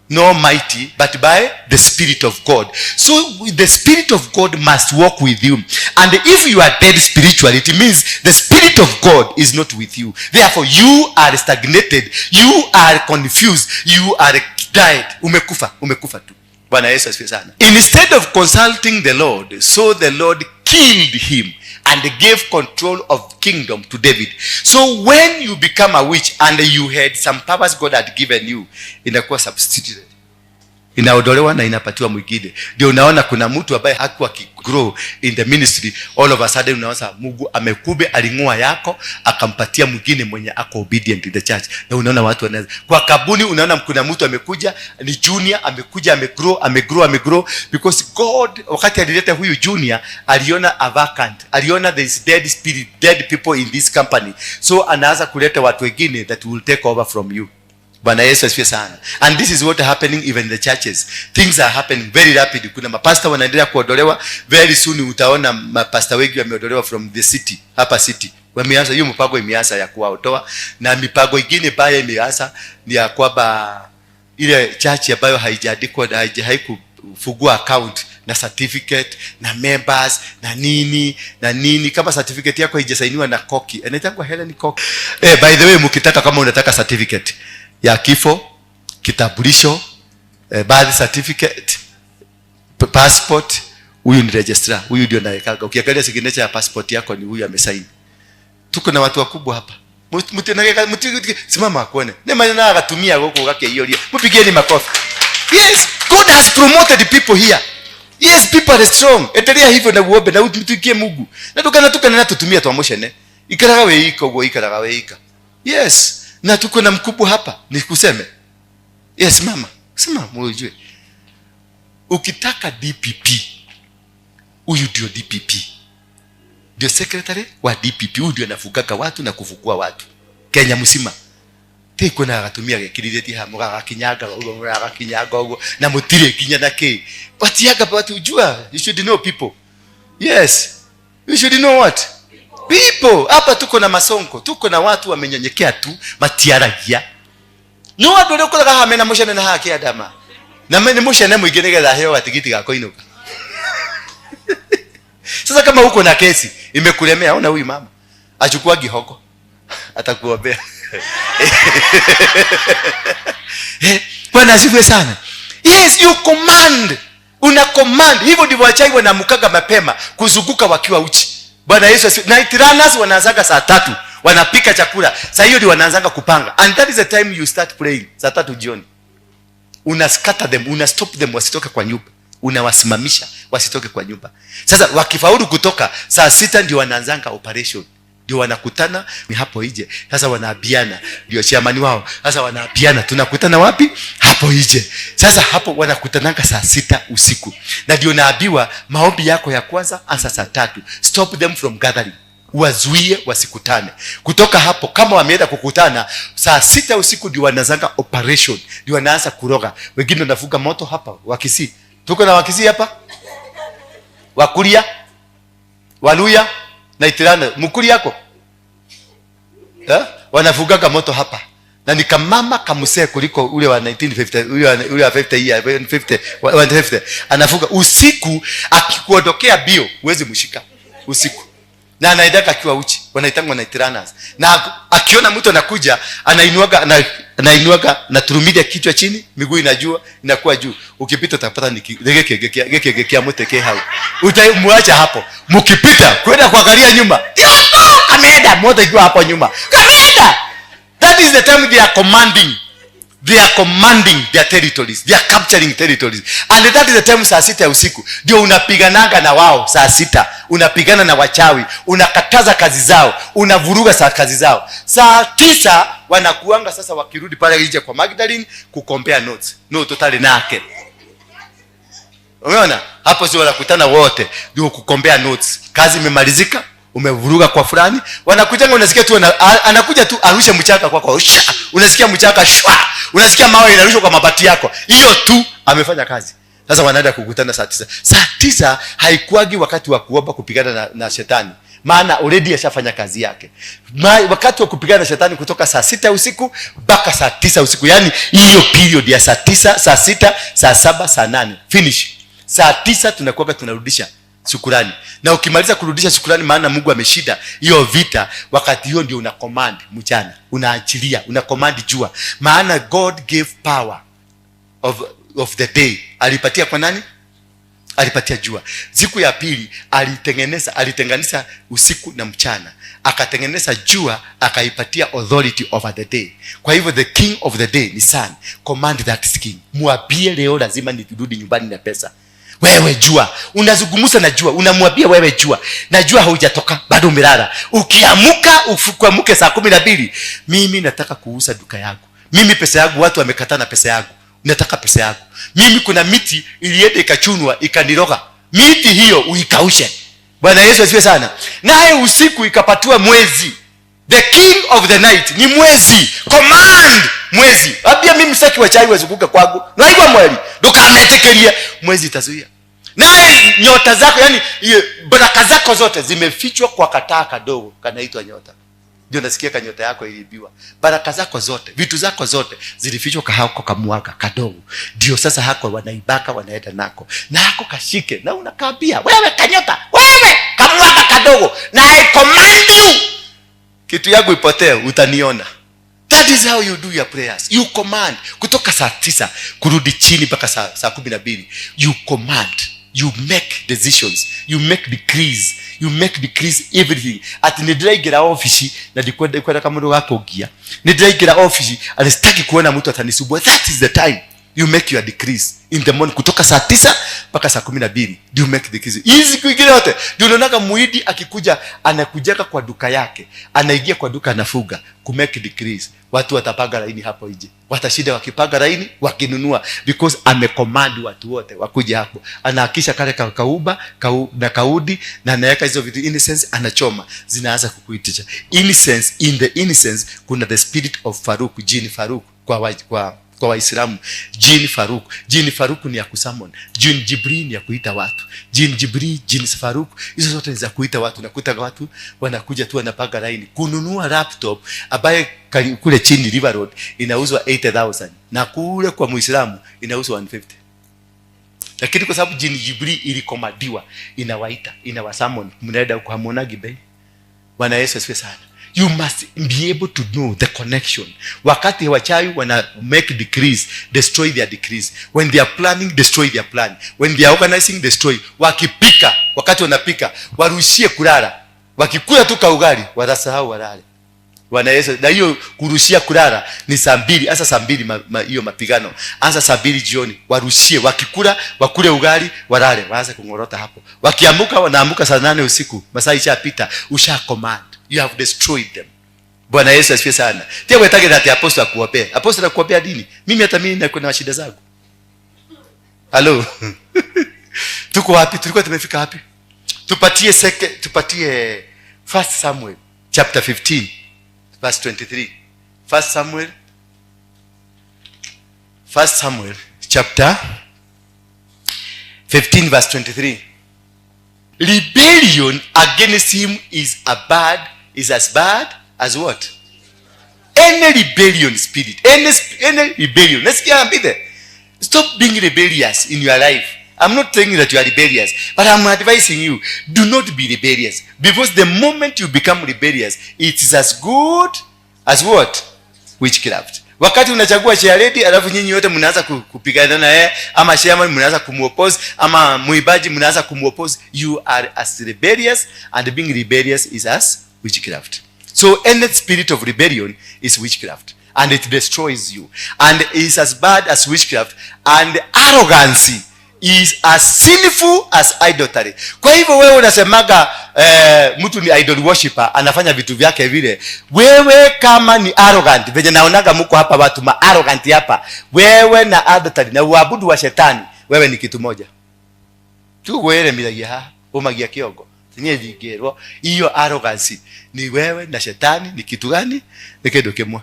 No mighty, but by the Spirit of God. So the Spirit of God must walk with you. And if you are dead spiritually, it means the Spirit of God is not with you. Therefore, you are stagnated, you are confused, you are died. Umekufa, umekufa tu. Bwana Yesu asifiwe sana. Instead of consulting the Lord, so the Lord killed him and gave control of kingdom to David. So when you become a witch and you had some powers God had given you, inakuwa substituted, inaondolewa na inapatiwa mwingine. Ndio unaona kuna mtu ambaye hakuwa akigrow in the ministry, all of a sudden unaona Mungu amekube aling'oa yako akampatia mwingine mwenye ako obedient in the church. Na unaona watu wanaweza kwa kabuni, unaona kuna mtu amekuja ni junior, amekuja amegrow, amegrow, amegrow, because God wakati alileta huyu junior aliona a vacant, aliona there is dead spirit, dead people in this company, so anaanza kuleta watu wengine that will take over from you. Bwana Yesu asifiwe sana. And this is what happening even in the churches. Things are happening very rapid. Kuna mapasta wanaendelea kuondolewa. Very soon utaona mapasta wengi wameondolewa from the city, hapa city. Wameanza hiyo mpango, imeanza ya kuwaondoa, na mipango ingine baya imeanza ni ya kwamba ile church ambayo haijaandikwa na haikufungua account na certificate na members na nini na nini, kama certificate yako haijasainiwa na Koki, inaitwa Helen Koki. By the way, mkitaka, kama unataka certificate ya kifo, kitambulisho, birth certificate, passport, huyu ni registrar, huyu ndio anawekaga. Ukiangalia signature ya passport yako ni huyu amesaini. Tuko na watu wakubwa hapa. Simama akuone. Ni maana agatumia guku gakĩiyũria. Mpigieni makofi. Yes, God has promoted people here. Yes, people are strong. Endelea hivyo na uombe na utumikie Mungu. Na tukana tukana na tutumia twamucene. Ikaraga weika uguo, ikaraga weika. Yes, na tuko na mkubwa hapa, nikuseme. Yes, mama. Sema mujue. Ukitaka DPP, huyu ndio DPP. Ndio secretary wa DPP, huyu ndio anafugaga watu na kufukua watu Kenya mzima. Ti kwina gatumia gekirithĩtie haha mũgagakinyanga ũguo, mũgagakinyanga ũguo na mũtirĩ nginya na kĩ watiaga. Watu jua, you should know people. Yes, you should know what people. Hapa tuko na masonko, tuko na watu wamenyenyekea tu, matiaragia no andũ arĩa ũkoraga haha mena mũcene na haha kĩandama na nĩ mũcene mũingĩ nĩgetha aheo gatigiti ga kũinũka. Sasa kama uko na kesi imekulemea, ona huyu mama achukua gihogo, atakuombea. Bwana asifiwe sana. Yes, you command, una command. Hivyo ndivyo wachawi wanaamkaga mapema kuzunguka wakiwa uchi. Bwana Yesu asifiwe. Night runners wanaanzaga saa 3, wanapika chakula saa hiyo ndio wanaanzaga kupanga, and that is the time you start praying, saa 3 jioni. Una scatter them, una stop them wasitoke kwa nyumba, unawasimamisha wasitoke kwa nyumba. Sasa wakifaulu kutoka, saa 6 ndio wanaanzanga operation, ndio wanakutana ni hapo nje. Sasa wanaabiana, ndio chairman wao. Sasa wanaabiana, tunakutana wapi? Hapo nje. Sasa hapo wanakutananga saa 6 usiku, na ndio naambiwa maombi yako ya kwanza anza saa 3. Stop them from gathering, wazuie wasikutane. Kutoka hapo, kama wameenda kukutana saa 6 usiku, ndio wanaanzanga operation, ndio wanaanza kuroga. Wengine wanafuga moto hapa Wakisii. Tuko na Wakisii hapa, Wakuria, Waluya na Itirana, mkuri yako, eh? Wanafugaga moto hapa na ni kamama kamusee kuliko ule wa 1950, ule wa 50 year, 50, 150. Anafuga usiku, akikuondokea bio huwezi mshika usiku, na anaendaka akiwa uchi. Wanaitangwa night runners. Na akiona mtu anakuja, anainuaga, anainuaga na turumidia kichwa chini, miguu inajua inakuwa juu. Ukipita utapata ni geke kia mute ke hau, utamwacha hapo. Mkipita kwenda kuangalia nyuma, Tiago ameenda, moto ikiwa hapo nyuma, kameenda. That is the time they are commanding. They are commanding their territories, they are capturing territories. And that is the time, saa 6 ya usiku, ndio unapigananga na wao. Saa 6 unapigana na wachawi, unakataza kazi zao, unavuruga saa kazi zao. Saa 9 wanakuanga sasa wakirudi pale nje kwa Magdalene kukombea notes, no totally nake. Umeona hapo, sio wanakutana wote ndio kukombea notes. Kazi imemalizika, umevuruga kwa fulani, wanakuja, unasikia tu anakuja tu arushe mchanga kwako, sha, unasikia mchanga shwa, unasikia mawe inarushwa kwa mabati yako. Hiyo tu amefanya kazi. Sasa wanaenda kukutana saa 9. Saa 9 haikuagi wakati wa kuomba kupigana na shetani. Maana already ashafanya kazi yake. Wakati wa kupigana na shetani kutoka saa 6 usiku mpaka saa 9 usiku, yaani hiyo period ya saa 9, saa 6, saa 7, saa 8 finish. Saa 9 tunakuwa tunarudisha shukurani, na ukimaliza kurudisha shukurani, maana Mungu ameshinda hiyo vita, wakati hiyo ndio una command mchana, unaachilia, una command jua. Maana God gave power of the day. Alipatia kwa nani? Alipatia jua. Siku ya pili alitenganisha usiku na mchana, akatengeneza jua, akaipatia authority over the day. Kwa hivyo the king of the day ni sun. Command that king. Mwambie leo lazima nirudi nyumbani na pesa. Wewe jua, unazungumza na jua, unamwambia wewe jua, najua haujatoka bado umelala. Ukiamuka ufukuamuke saa 12, mimi nataka kuuza duka yangu. Mimi pesa yangu watu wamekataa na pesa yangu. Nataka pesa yangu. Mimi kuna miti ilienda ikachunwa ikaniroga. Miti hiyo uikaushe. Bwana Yesu asifiwe sana. Naye usiku ikapatiwa mwezi. The king of the night ni mwezi. Command mwezi. Ambia mimi sitaki wachawi wazunguke kwangu. Naigwa mweli. Ndukametĩkĩrie. Mwezi itazuia. Naye nyota zako, yani baraka zako zote zimefichwa kwa kataa kadogo kanaitwa nyota. Ndio nasikia kanyota yako iliibiwa. Baraka zako zote, vitu zako zote zilifichwa kahako kamwaga kadogo. Ndio sasa hako wanaibaka wanaenda nako. Na hako kashike na unakaambia wewe kanyota, wewe kamwaga kadogo, na I command you. Kitu yangu ipotee utaniona. That is how you do your prayers. You command kutoka saa 9 kurudi chini mpaka saa 12. You command. You make decisions. You make decrees. You make decrees everything. Ati nĩndĩraingĩra office na ndikwenda kwenda kamũndũ ga kũngia. Nĩndĩraingĩra office and sitaki kuona mtu atanisumbua. That is the time you make your decrees in the morning kutoka saa 9 mpaka saa 12. You make decrees. Hizi siku ingine yote ndio unaonaga muhindi akikuja, anakujaka kwa duka yake, anaingia kwa duka anafuga ku make decrees. Watu watapanga laini hapo nje, watashinda wakipanga laini wakinunua, because amecommand watu wote wakuja hapo. Anahakisha kale kauba na kaudi, na anaweka hizo vitu incense, anachoma, zinaanza kukuitisha incense. In the incense kuna the spirit of Faruk, jini Faruk kwa Waislamu. Jini Faruk, jini Faruk ni ya kusummon, jini Jibril ni ya kuita watu, jini Jibril, jini Faruk, hizo zote ni za kuita watu. Nakuta watu wanakuja tu wanapanga laini kununua laptop ambaye kule chini River Road inauzwa 80,000 na kule kwa Muislamu inauzwa 150. Lakini kwa sababu jini Jibril ilikomadiwa, inawaita, inawasummon, mnaenda huko hamuonagi bei. Bwana Yesu asifiwe sana. You must be able to know the connection. Wakati wachawi wana make decrees, destroy their decrees. When they are planning, destroy their plan. When they are organizing, destroy. Wakipika, wakati wanapika, warushie kulala. Wakikula tu kaugali, watasahau walale. Bwana Yesu, na hiyo kurushia kulala ni saa 2, hasa saa 2 hiyo mapigano. Hasa saa 2 jioni, warushie, wakikula, wakule ugali, walale, waanze kungorota hapo. Wakiamuka, wanaamuka saa 8 usiku, masaa ishapita, usha command. You have destroyed them. Bwana Yesu asifiwe sana. Tia wetage ati apostle akuombee. Apostle akuombea dini. Mimi hata mimi niko na shida zangu. Hello. Tuko wapi? Tulikuwa tumefika wapi? Tupatie tupatie 1 Samuel chapter 15 verse 23. 1 Samuel, 1 Samuel chapter 15 verse 23. Rebellion against him is as bad as what? Any rebellion spirit, any rebellion. Let's get a there. Stop being rebellious in your life. I'm not saying that you are rebellious, but I'm advising you, do not be rebellious. Because the moment you become rebellious, it is as good as what? Witchcraft. Wakati unachagua chairlady, alafu nyinyi wote mnaanza kupigana na yeye, ama chairman mnaanza kumuoppose, ama muibaji mnaanza kumuoppose, you are as rebellious, and being rebellious is as witchcraft. So any spirit of rebellion is witchcraft, and it destroys you, and is as bad as witchcraft, and arrogancy is as sinful as idolatry. Kwa hivyo wewe unasemaga mtu ni idol worshipper, anafanya vitu vyake vile. Wewe kama ni arrogant, venye naonaga mko hapa watu ma arrogant hapa, wewe na idolatry na uabudu wa shetani, wewe ni kitu moja. Tu wewe miragia ha, umagia kiongo. Tinye thingirwo hiyo arrogance ni wewe na shetani ni kitu gani? Ni kindu kimwe.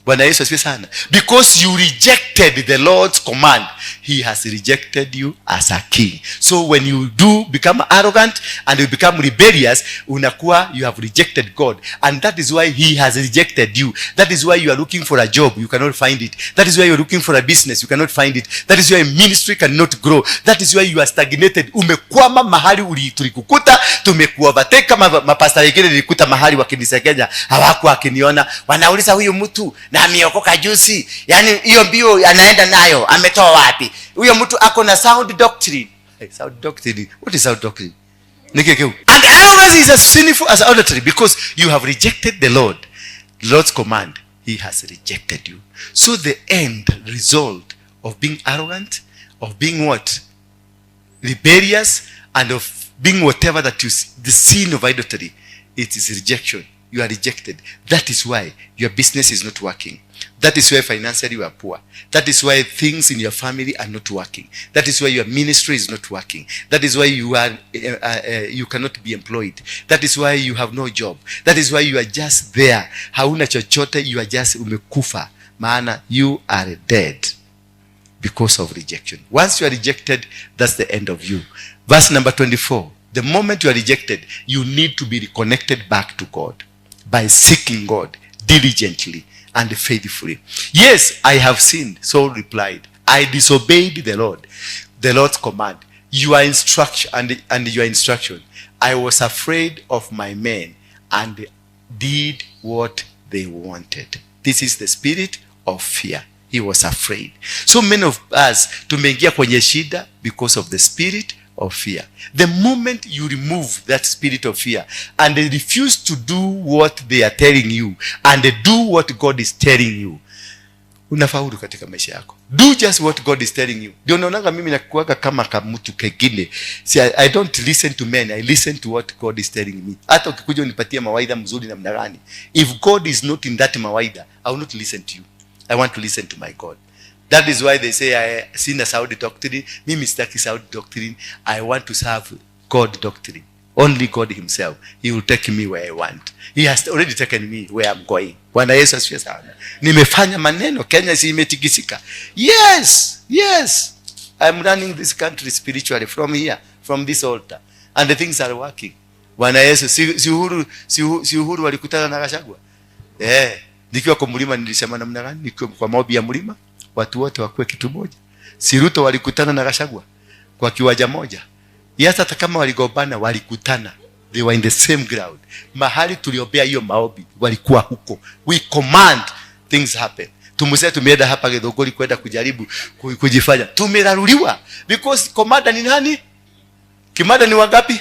Bwana Yesu asifiwe sana. Because you rejected the Lord's command, he has rejected you as a king. So when you do become arrogant and you become rebellious, unakuwa you have rejected God, and that is why he has rejected you. That is why you are looking for a job, you cannot find it. That is why you are looking for a business, you cannot find it. That is why ministry cannot grow. That is why you are stagnated. Umekwama mahali tulikukuta, tumekuovertake. Kama mapasta wengine nilikuta mahali wakinisegenya, hawakuwa wakiniona, wanauliza huyu mtu na ameokoka juzi, yaani hiyo mbio anaenda nayo ametoa wapi? Huyo mtu ako na sound doctrine. Hey, sound doctrine. What is sound doctrine? Nikekeu. And arrogance is as sinful as adultery, because you have rejected the Lord, the Lord's command. He has rejected you. So the end result of being arrogant, of being what? Rebellious, and of being whatever that you the sin of idolatry, it is rejection. You are rejected. That is why your business is not working. That is why financially you are poor. That is why things in your family are not working. That is why your ministry is not working. That is why you cannot be employed. That is why you have no job. That is why you are just there. Hauna chochote, you are just umekufa. Maana you are dead because of rejection. Once you are rejected, that's the end of you. Verse number 24. The moment you are rejected, you need to be reconnected back to God by seeking God diligently and faithfully. Yes, I have sinned, Saul replied. I disobeyed the Lord, the Lord's command, your instruction and your instruction. I was afraid of my men and did what they wanted. This is the spirit of fear. He was afraid. So many of us tumeingia kwenye shida because of the spirit of fear. The moment you remove that spirit of fear and they refuse to do what they are telling you and they do what God is telling you, unafaulu katika maisha yako. Do just what God is telling you. Ndio naonaga mimi nakuaga kama kamtu kengine. See, I don't listen to men, I listen to what God is telling me. Hata ukikuja unipatie mawaidha mzuri namna gani, if God is not in that mawaidha, I will not listen to you. I want to listen to my God. That is why they say I sina sound doctrine. Mimi sitaki sound doctrine. I want to serve God doctrine. Only God himself. He will take me where I want. He has already taken me where I'm going. Bwana Yesu asifiwe sana. Nimefanya maneno, Kenya si imetikisika. Yes, yes. I'm running this country spiritually from here, from this altar. And the things are working. Bwana Yesu, si Uhuru walikutana na Gachagua? Nikiwa kwa mlima nilisema namna gani? Nikiwa kwa maombi ya mlima, watu wote wakuwe kitu moja. Si Ruto walikutana na Gachagua kwa kiwanja moja. Yes, hata kama waligombana walikutana. They were in the same ground. Mahali tuliombea hiyo maombi walikuwa huko. We command things happen. Tumusee tumeenda hapa Githunguri kwenda kujaribu kujifanya. Tumeraruliwa because commander ni nani? Kimada ni wangapi?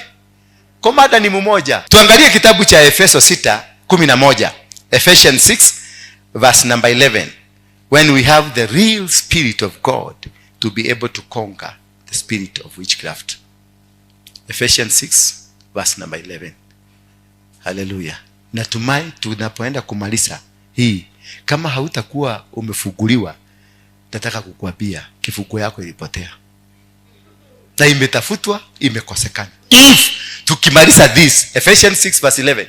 Commander ni mmoja. Tuangalie kitabu cha Efeso 6:11. Ephesians 6 verse number 11. When we have the real spirit of God to be able to conquer the spirit of witchcraft. Ephesians 6 verse number 11. Hallelujah. Natumai tunapoenda kumaliza hii, kama hautakuwa umefunguliwa, nataka kukuambia kifunguo yako ilipotea na imetafutwa, imekosekana. If tukimaliza this Ephesians 6 verse 11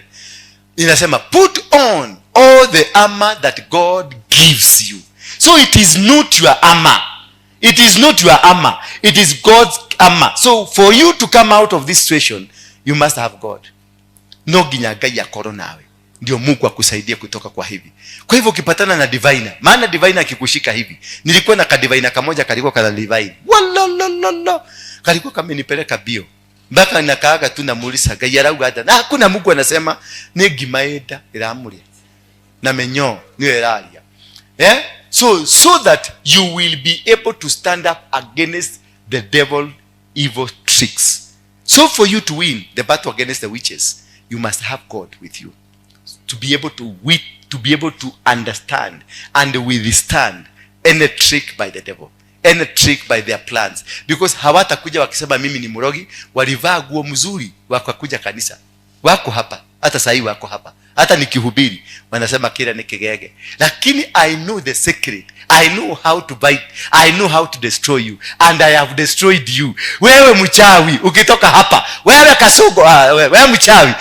inasema put on all the armor that God gives you. So it is not your armor. It is not your armor. It is God's armor. So for you to come out of this situation, you must have God. No nginya Ngai akorwo nawe ndio Mungu akusaidie kutoka kwa hivi. Kwa hivyo ukipatana na diviner, maana diviner akikushika hivi, nilikuwa na kadiviner kamoja kalikuwa kana divine. Walolololo. Kalikuwa kamenipeleka bio. Mpaka nakaaga tu namuuliza Ngai arauga ata. Na hakuna Mungu anasema ni ngima enda iramuria. Na menyo niyo iraria. So that you will be able to stand up against the devil evil tricks. So for you to win the battle against the witches, you must have God with you. To be able to wit, to be able to understand and withstand any trick by the devil, any trick by their plans. Because hawatakuja wakisema mimi ni mrogi, walivaa nguo mzuri wakakuja kanisa. Wako hapa, hata sahi wako hapa. Hata nikihubiri wanasema kila ni kigege. Lakini I know the secret. I know how to bite. I know how to destroy you. And I have destroyed you. Wewe mchawi ukitoka hapa, wewe kasugo, wewe mchawi.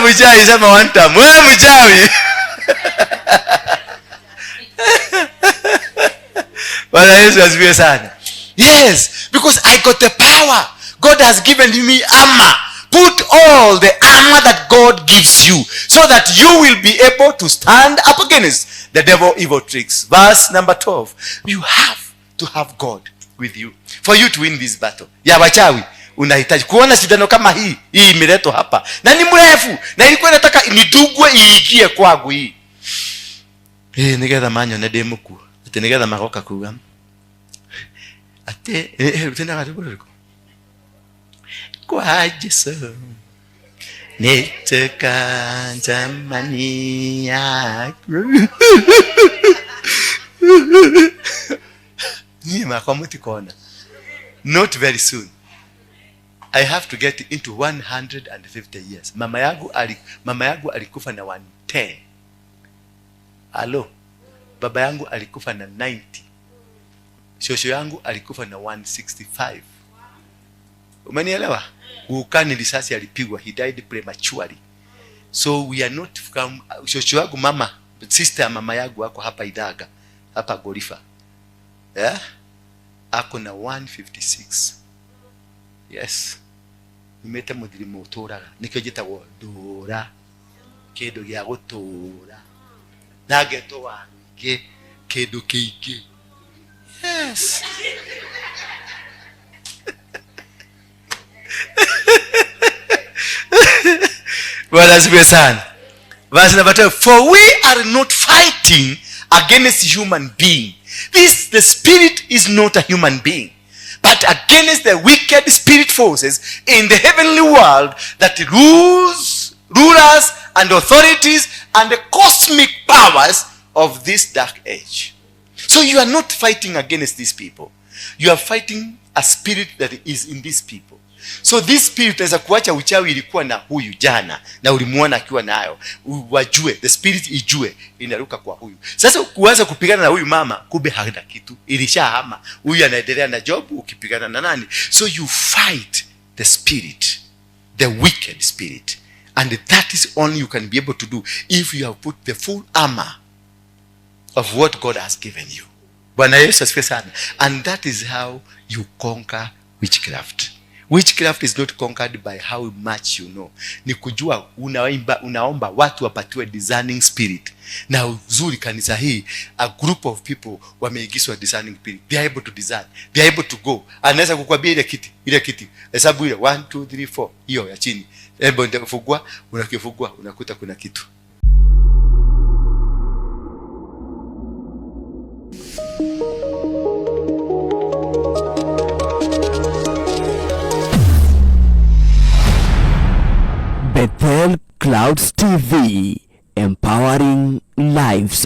Mchawi, sema one time, wewe mchawi. Bwana Yesu asifiwe sana. Yes, because I got the power. God has given me armor. Put all the armor that God gives you so that you will be able to stand up against the devil evil tricks. Verse number 12. You have to have God with you for you to win this battle. Ya wachawi unahitaji kuona sindano kama hii. Hii imeletwa hapa na ni mrefu na ilikuwa inataka nidugwe iingie kwangu hii. Nigetha manyone ndi mukuo. Ati nigetha magoka kuga ati tena rwĩmbo kwa Jesu nĩtũkanjamania. Niĩ makwa mũtikona. Not very soon. I have to get into 150 years. Mama yangu alikufa na 110. Alo, baba yangu alikufa na 90. Shosho yangu alikufa na 165. Umenielewa? Ukani risasi alipigwa, he died prematurely. So we are not from shosho yangu mama, sister ya mama yangu ako hapa Idaga, hapa Gorifa. Yeah? Ako na 156. Yes. Nimete muthirimu uturaga. Nikio njitagwo ndura. Kindu gia gutura. Na ngetwo wa nyingĩ, kindu kĩingĩ. Yes. Bwana asifiwe sana. Verse number 12. For we are not fighting against human being. This, the spirit is not a human being, but against the wicked spirit forces in the heavenly world that rulers and authorities and the cosmic powers of this dark age. So you are not fighting against these people. You are fighting a spirit that is in these people. So this spirit inaweza kuacha uchawi ilikuwa na huyu jana na ulimuona akiwa nayo. Wajue, the spirit ijue inaruka kwa huyu. Sasa kuanza kupigana na huyu mama, kumbe hana kitu, ilishahama. Huyu anaendelea na job, ukipigana na nani? So you fight the spirit, the wicked spirit. And that is only you can be able to do if you have put the full armor of what God has given you. Bwana Yesu asifiwe sana. And that is how you conquer witchcraft. Witchcraft is not conquered by how much you know. Ni kujua unaomba watu wapatiwe discerning spirit. Na uzuri kanisa hii, a group of people wameingizwa discerning spirit. They are able to discern. They are able to go. Anaweza kukwambia ile kiti, ile kiti. Hesabu ile 1 2 3 4 hiyo ya chini. Hebu ndio fungua, unakifungua, unakuta kuna kitu. Bethel Clouds TV, empowering lives.